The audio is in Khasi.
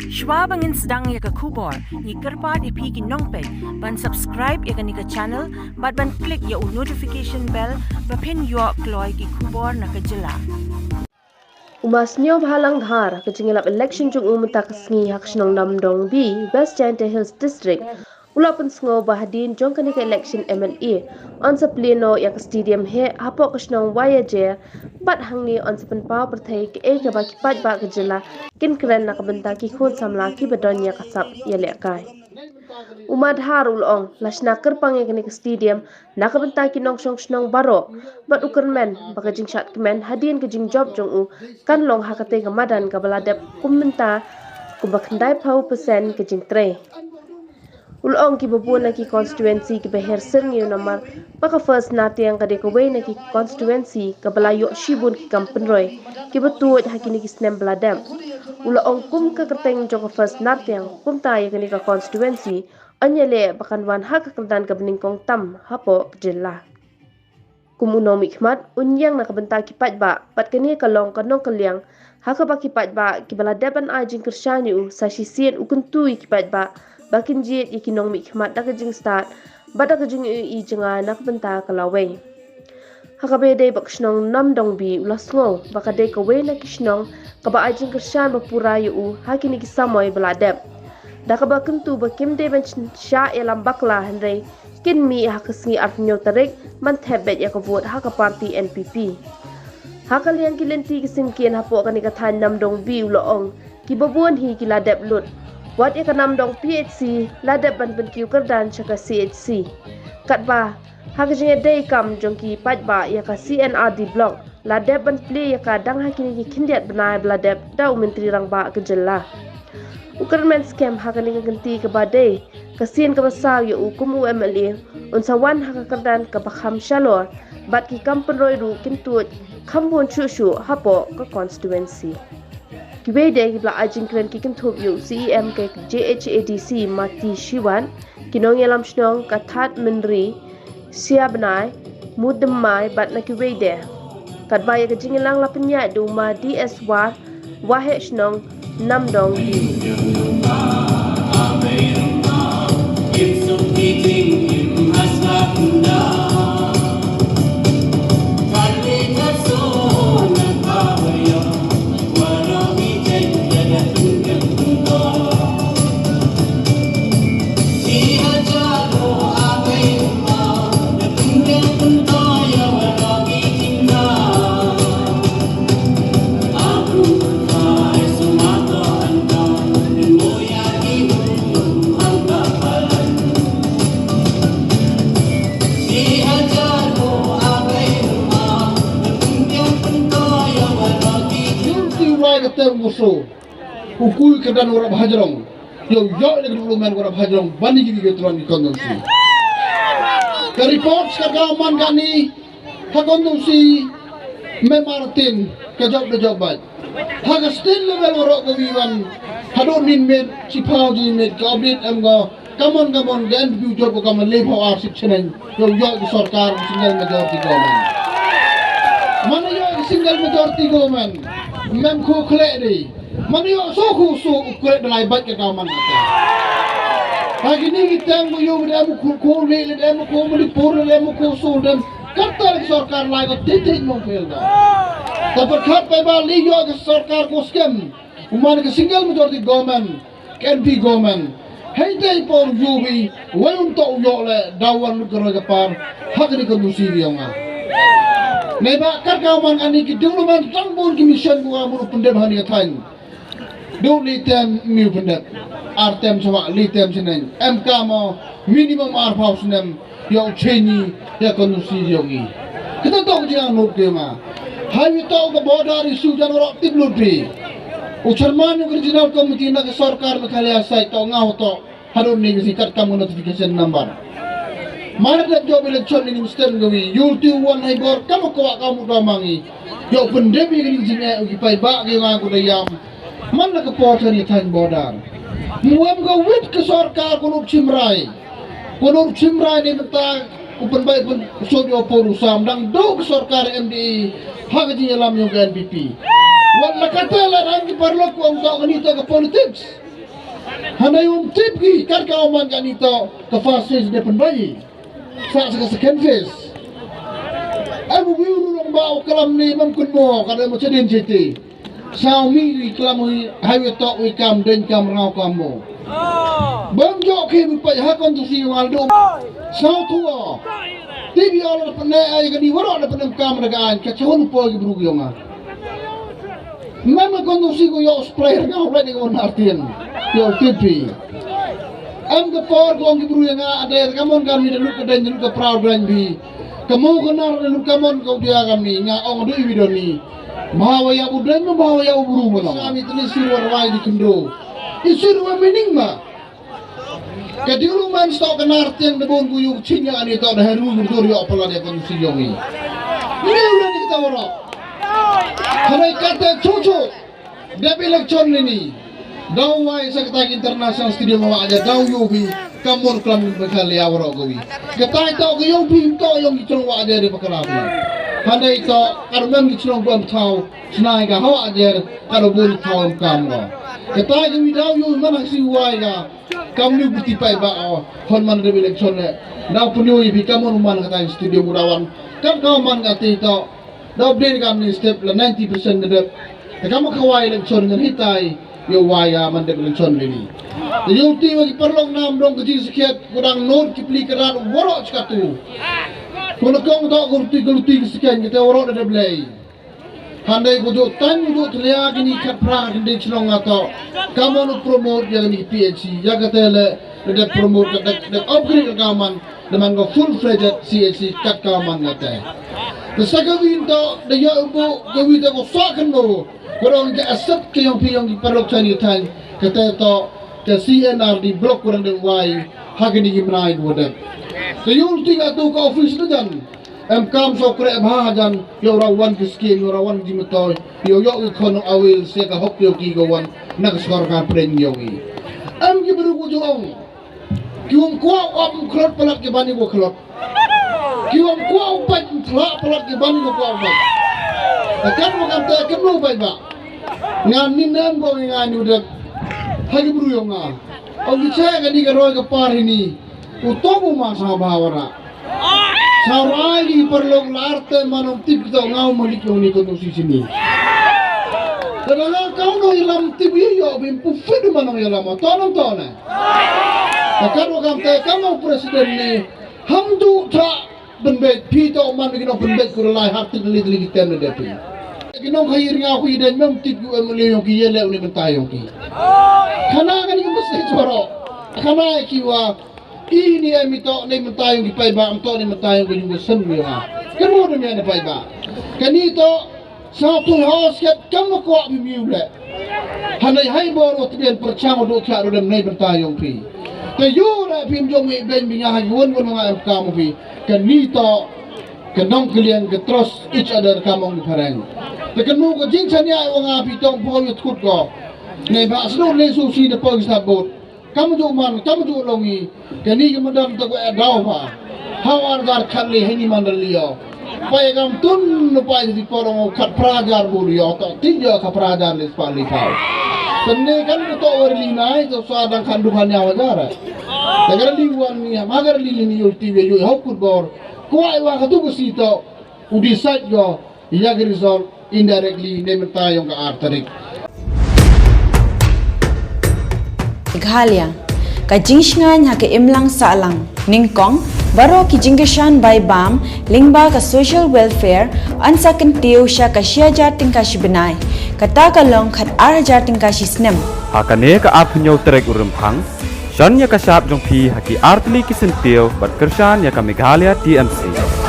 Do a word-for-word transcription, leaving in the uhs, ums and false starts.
Shwa ba ngin sdang ïa ka khubor, ngi kyrpad ïa phi ki nongpeit ban subscribe ïa kane ka channel bad ban click ïa u notification bell ba phin ïoh kloi ki khubor na ka jylla. U Ma Sniawbhalang Dhar, ka jingïalap election jong u mynta ka sngi ha ka shnong Namdong B, West Jaintia Hills District, u la pynsngew ba hadien jong kane ka election M L A, yn sa plie noh ïa ka stadium heh hapoh ka shnong Wahiajer, bad hangne yn sa pynpaw pyrthei kaei kaba ki paidbah ka jylla kin kren na ka bynta ki khun samla kiba don ïa ka sap ïalehkai. U Ma Dhar u la ong, la shna kyrpang ïa kane ka stadium na ka bynta ki nongshong shnong baroh, bad u kyrmen ba ka jingshad kmen hadien ka jingjop jong u kan long ha katei ka madan kaba la dep kum mynta kumba khyndaiphew percent ka jingtrei. U la ong kiba bun na ki constituency kiba her syrngiew namar ba ka First Nartiang ka dei kawei na ki constituency kaba la ïoh shibun ki kam pynroi kiba tuid ha kine ki snem ba la dep. U la ong kum ka kyrteng jong ka First Nartiang, kumta ïa kane ka constituency yn ïaleh ba kan wan ha ka kyrdan kaba nyngkong tam hapoh ka jylla. Kum u nongmihkhmat, un ïeng na ka bynta ki paidbah, bad kane ka long ka nongkylliang ha kaba ki paidbah kiba la dep ban ai jingkyrshan ïa u sa shisien u kyntu ïa ki paidbah ba kin jied ïa ki nongmihkhmat da ka jingstad bad da ka jingïohi jngai na ka bynta ka lawei. Ha kaba ïadei bad ka shnong Namdong B, u la sngew ba ka dei kawei na ki shnong kaba ai jingkyrshan ba pura ïa u ha kine ki samoi ba la dep, da kaba kyntu ba kim dei ban shah ïalam bakla, hynrei kin mih ha ka sngi arphew hynñiew tarik ban thep beit ïa ka vote ha ka party N P P. Ha ka liang ki lynti ki syngkien hapoh kane ka thaiñ Namdong B, u la ong kiba bun hi ki la dep lut. Wat ïa ka Namdong P H C la dep ban pynkiew kyrdan sha ka C H C. Katba ha ka jingïadei kam jong ki paidbah ïa ka C and R D block, la dep ban plie ïa ka dang ha kine ki khyndiat bnai ba la dep da u Myntri Rangbah ka jylla. U kyrmen skhem ha kane ka kynti kaba dei ka sien kaba saw ïa u kum u M L A, un sa wan ha ka kyrdan kaba kham shalor, bad ki kam pynroi ruh kin tuid kham bun shuh shuh hapoh ka constituency. Kiwei de kiba la ai jingkren ki kynthup ïa u C E M ka J H A D C Mati Shiwat, ki nongïalam shnong ka Thadmynri, Siabnai, Mudymmai bad na kiwei de. Katba ïa ka jingïalang la pynïaid da u Ma D S War, Waheh Shnong, Namdong B. Ïa u trai ka tem u so. U kui ka dan warap hajrong. Ïa u ïoh ïa ka development warap hajrong ban ïa ki ki tron ki constituency. Ka report ka ka man kani ha constituency, mem artin ka jop da jop bad ha ka state level warok ka wi wan. Hadon min met, siphaw ji met, ka update em ka Kamon kamon ka N P P u jop ka kamon le phaw ar sik chneng. Ïa u ïoh ka sorkar ka single majority government. Mano ïoh ka single majority government? Mem khu khleh dei. Mano ïoh so khu so u khleh da lai bad ka kamon kata. Ha kini ki tang ko ïoh da mu khu khu le le da mu khu mu di pur le mu khu so dem. Kata ka sorkar lai ko titik mong pel da. Tapi khat pai ba li ïoh ka sorkar ko skem. U man ka single majority government. Ka N P government. Hei dei por U B, wei un to u ïoh le, da wan lut ka roi ka par, ha kani ka nusi ri ong a. Nei ba kar ka man ani ki development tang bun ki mission ko a muru pyndep hani ka thaiñ. Du li tem miu pyndep. Ar tem chwa li tem sineng. Em ka mo minimum ar phaw snem. Ïa u cheini, ïa ka nusi ïa u ngi. Kita tok jia nuk ke ma. Hai wi tok ka border issue jan rok tip lut pi. U chairman u regional committee na ka sorkar Meghalaya sai tok ngau tok. Hadon ni kasi kat kam notification number. Mar da job election ni stem gawi. Yu ti wan hai bor kam ko ka mu da mangi. Ïa u pyndep ïa ni jinga u ki pai ba ki nga ku da yam. Man la ka por tani thain border. Muem ka wit ka sorkar ko nuk chimrai. Ko nuk chimrai ni benta u pynbai pyn sot yo por u sam dang do ka sorkar M D A. Ha ka jingïalam yong ka N P P. Wat la kata la rang ki parlok ko ang ka ni ta ka politics. Hynrei um tip ki kat ka man kane to ka first phase de pynbai. Sa sa ka second phase. Ai bu biu ru long ba u klam ni mam kun mo ka de mo chedin chiti. Sa u mi ri klam u highway to u kam den kam rau kam mo. Bam jo ki bu pai ha kon tu si wal do. Sa tu o. Ti bi ol pne ai ka ni waro na pne kam da ka an ka chon po ki bru yong a. Mem ko nu si ko yo spray nga u lai ko na artien. Yo tipi. Am ka por ko ngi bru nga ade ka mon ka mi de lut ka den lut ka proud ran bi. Ka mo ko nar de lut ka mon ko dia ka mi nga ong du video ni. Bahawa ya u den bahawa ya u bru mo. Sa mi tni si war wai di kindo. Isir wa meaning ma. Ka diu man sto ka nar tiang da bun ku yu chinya ani to da heru dur yo pala de kon si yong ni. Ni u ni kita wara. Hare kata chuchu. Dep election ni ni. Dau wai sa kata international stadium wa aja dau yu bi kamon klam ni bakal ya wara ko wi. Kata to ko yu bi to yong ki chong wa aja de bakal bi. Hare to kar mem ki chong bam thau. Snai ka hawa aja kar bun thau kam ko. Kata ki wi dau yu man si wai ka. Kam ni buti pai ba o hon man de election le. Dau punu yi bi kam on man kata studio Budawan. Kam ka man kata to. Dau beri kam ni step la ninety percent de. Te kam ka wai election ngan hitai yo wai ya man de election le ni. Te yo ti wa ki parlok nam dong ka ji sikiat kudang not ki pli kerat waro chkatu. Kuna kong to kurti kurti ki sikiat kita waro de blei. Hande ko jo tan ko jo tria kini khat pra kini chnong ato. Kamon u promote ya ni P H C ya ka tele de promote ka de upgrade ka man de man ko full fledged C H C kat ka man ka te. Te sa ka win to de ya u ko ka win to ko sa kan no. Ko dong ja asap ke yong pi yong ki parlok chani tan ka te to ka C N R D block ko de wai ha kini ki mnai ko de. Te yul ti ka tu ka office de jan. Em kam so kre bha jan yo ra wan ki skin yo ra wan ki metoy yo yo ki kono awil se ka hok yo ki go wan na ka sorkar pren yo ki. Em ki bru ku jong ki um kwa um khlot palat ki bani bo khlot. Ki um kwa um pat thla palat ki bani bo kwa um pat. Kan mo kam te kan mo bai ba. Ngan ni nan bo ngan ni udah. Ha ki bru yo nga. Ong ki che ka ni ka roi ka par ni. Utobu ma sa bawara. Sarai di parlok larte manong tip kita ngau malik yong ni kono si sini. Kadang kau no ilam tip yo bim pufid manong ilam tonom tone. Takar wakam te kamo presiden ni hamdu ta benbet pito man ki no benbet kuralai hati deli deli kita ne depi. Ki no khai ringa ku iden mem tip yu em le yong ki yele uni bentai yong ki. Kana kani ki mesti suara. Kana ki wa Ini ai mi to ni mentai ki pai ba to ni mentai ki yung sen mi ha. Kan mo de mi ne pai ba. Kani to sa tu ho sket kam ko bi mi le. Hanai hai bor o tbien perchang do kya do dem nei mentai yong pi. Te yu ra pim jong mi ben bi nga ha won won nga em kam pi. Kani to ke nong kliang ke trust each other kamong pareng. Te kanu ko jing chania wa nga pi tong po yu tkut ko. Nei ba snu le su si de po ki sabot. Kam ju man kam ju longi kani ki madan ta ko daw ba. Hawar dar khat le hini man dal liyo. Pai kam tun no pai di porong khat prajar bu liyo to tin yo ka prajar le spa li pau. Tenne kan to war li nai to sa dang kan dukan ya wajar. Tagar li wan ni magar li ni yo ti yo hokut bor. Ko ai wa ka tu ko si to u decide yo ya ki result indirectly ne mynta yong ka ar tarik. Meghalaya ka jingshngain ha ka imlang sahlang nyngkong baroh ki jingkyrshan bai bam lyngba ka social welfare yn sa kyntiew sha ka shi hajar tyngka shi bnai kata ka long khat ar hajar tyngka shi snem. Ha kane ka arphew tarik u Rymphang shon ïa ka shap jong phi ha ki artylli ki syntiew bad kyrshan ïa ka Meghalaya T M C.